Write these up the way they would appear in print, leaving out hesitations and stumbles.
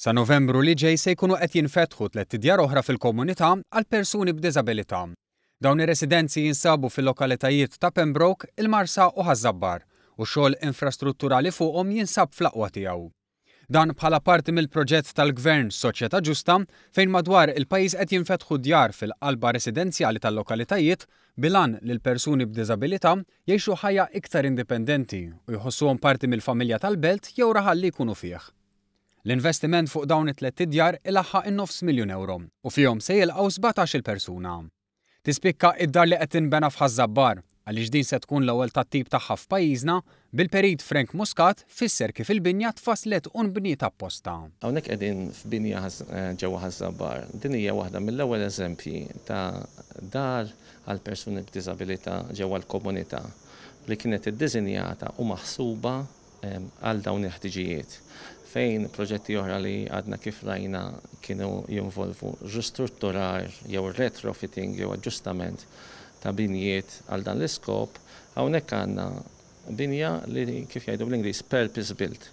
Sa Novembru li ġej se jkunu qed jinfetħu tlett idjar oħra fil-komunità għal persuni b'diżabilità. Dawn ir-residenzi jinsabu fil-lokalitajiet ta' Pembroke, il-Marsa u Ħaż-Żabbar u x-xogħol infrastrutturali fuqhom jinsab fl-aqwa tiegħu. Dan bħala parti mill-proġett tal-Gvern Soċjetà Ġusta fejn madwar il-pajjiż qed jinfetħu djar fil-qalba residenzjali tal-lokalitajiet bil-għan li l-persuni b'diżabilità jgħixu ħajja iktar indipendenti u jħossuhom parti mill-familja tal-belt jew raħal li jkunu fih. L-investiment fuq dawn it-tlett idjar ilaħħaq in-nofs miljun ewro u fihom se jilqgħu 17-il persuna. Tispikka id-dar li qed tinbena f'Ħaż-Żabbar, għaliex din se tkun l-ewwel tat-tip tagħha f'pajjiżna, bil-Perit Frank Muscat fisser kif il-binja tfasslet u nbniet apposta. Hawnhekk qegħdin f'binja ġewwa Ħaż-Żabbar. Din hija waħda mill-ewwel eżempji ta' dar għal persuni b'diżabilità ġewwa l-komunità li kienet iddisinjata u maħsuba għal dawn il-ħtiġijiet, fejn proġetti oħra li għadna kif rajna kienu jinvolvu ristrutturar jew retrofitting jew aġġustament ta' binjiet għal dan l-iskop, hawnhekk għandna binja li kif jgħidu bl-Ingliż purpose built.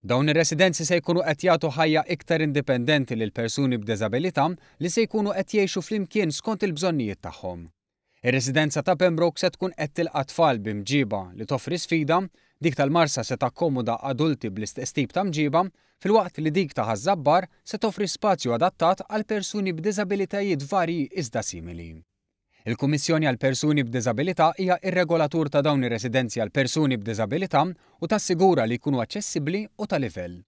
Dawn ir-residenzi se jkunu qed jagħtu ħajja iktar indipendenti lil persuni b'diżabilità li se jkunu qed jgħixu flimkien skont il-bżonnijiet tagħhom. Ir-residenza ta' Pembroke se tkun qed tilqa' tfal bi mġiba li toffri sfida, dik tal-Marsa se takkomoda adulti bl-istess tip ta' mġiba, filwaqt li dik ta' Ħaż-Żabbar se toffri spazju adattat għal persuni b'diżabilitajiet varji iżda simili. Il-Kummissjoni għal Persuni b'Diżabilità hija r-regolatur ta' dawn ir-residenzi għal persuni b'diżabilità u tassigura li jkunu aċċessibbli u ta' livell.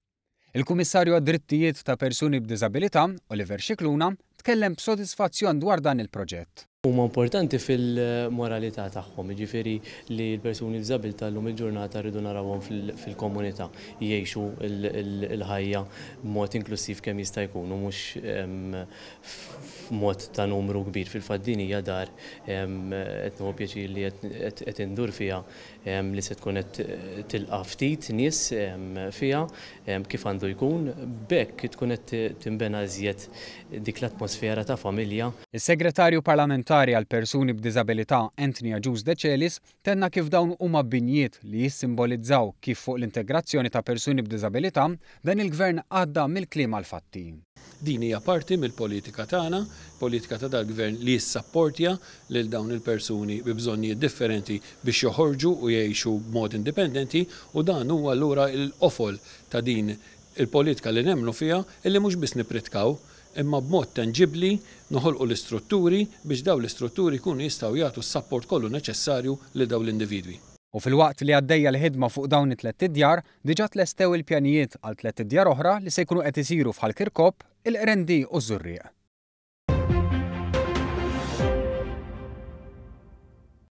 Il-Kummissarju għad-Drittijiet ta' Persuni b'Diżabilità, Oliver Scicluna, tkellem b'sodisfazzjon dwar dan il-proġett. Huma importanti fil-moralità tagħhom, jiġifieri li l-persuni b'diżabilità llum il-ġurnata rridu narawhom fil-komunità, jgħixu l-ħajja b'mod inklussiv kemm jista' jkun u mhux f'mod ta' numru kbir. Fil-fatt din hija dar qed nieħu pjaċir li qed indur fiha li se tkun qed tilqa' ftit nies fiha kif għandu jkun, b'hekk tkun qed tinbena iżjed dik l-atmosfera ta' familja. Is-Segretarju Parlamentari għall-Persuni b'Diżabilità Anthony Agius Decelis tenna kif dawn huma binjiet li jissimbolizzaw kif fuq l-integrazzjoni ta' persuni b'diżabilità dan il-Gvern għadda mill-kliem għall-fatti. Din hija parti mill-politika tagħna, politika ta' dal-Gvern li jissapportja lil dawn il-persuni bi bżonnijiet differenti biex joħorġu u jgħixu b'mod indipendenti u dan huwa allura l-qofol ta' din il-politika li nemmnu fiha illi mhux biss nippritkaw imma b'mod tanġibbli noħolqu l-istrutturi biex dawn l-istrutturi jkunu jistgħu jagħtu s-sapport kollu neċessarju lil dawn l-individwi. U filwaqt li għaddejja l-ħidma fuq dawn it-tlett idjar, diġà tlestew il-pjanijiet għal tlett idjar oħra li se jkunu qed isiru f'Ħal Kirkop, il-Qrendi u ż-Żurrieq.